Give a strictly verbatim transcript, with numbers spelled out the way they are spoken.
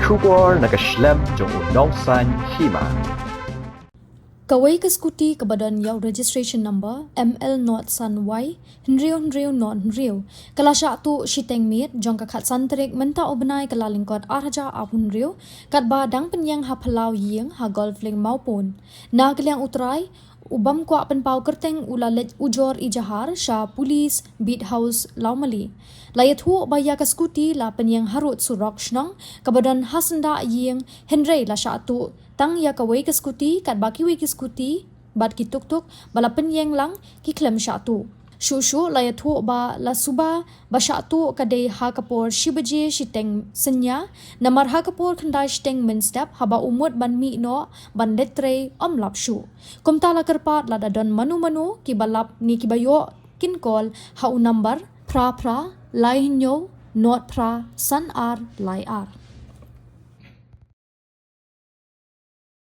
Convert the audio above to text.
Khubor na ka shlem jong u nongsan hima. Kawei ka scooty kaba don ïa u registration number M L not san Y hynriew hynriew not hynriew ka la shah tuh shiteng miet jong ka khatsan tarik mynta u bnai ka la lyngkot ar hajar arphew hynriew, katba dang pynïeng ha phyllaw ïing ha Golf Link Mawpun. Na ka liang u trai, u bym kwah pynpaw kyrteng u la leit ujor ijahar sha Police Beat House Lawmali. La ïathuh ba ïa ka scooty la pynïeng harud surok shnong kaba don ha syndah ïing, hynrei la shah tuh tang ïa kawei ka scooty katba kiwei ki scooty bad ki tuk tuk ba la pynïeng lang ki khlem shah tuh. Shuh shuh la ïathuh ba la suba ba shah tuh ka dei ha ka por shi baje shiteng synñia, namar ha ka por khyndai shiteng mynstep haba u mut ban mih noh ban leit trei ym lap shuh. Kumta la kyrpad lada don mano mano kiba lap ne kiba ïoh kin call ha u number phra phra lai hynñiew not phra san ar lai ar.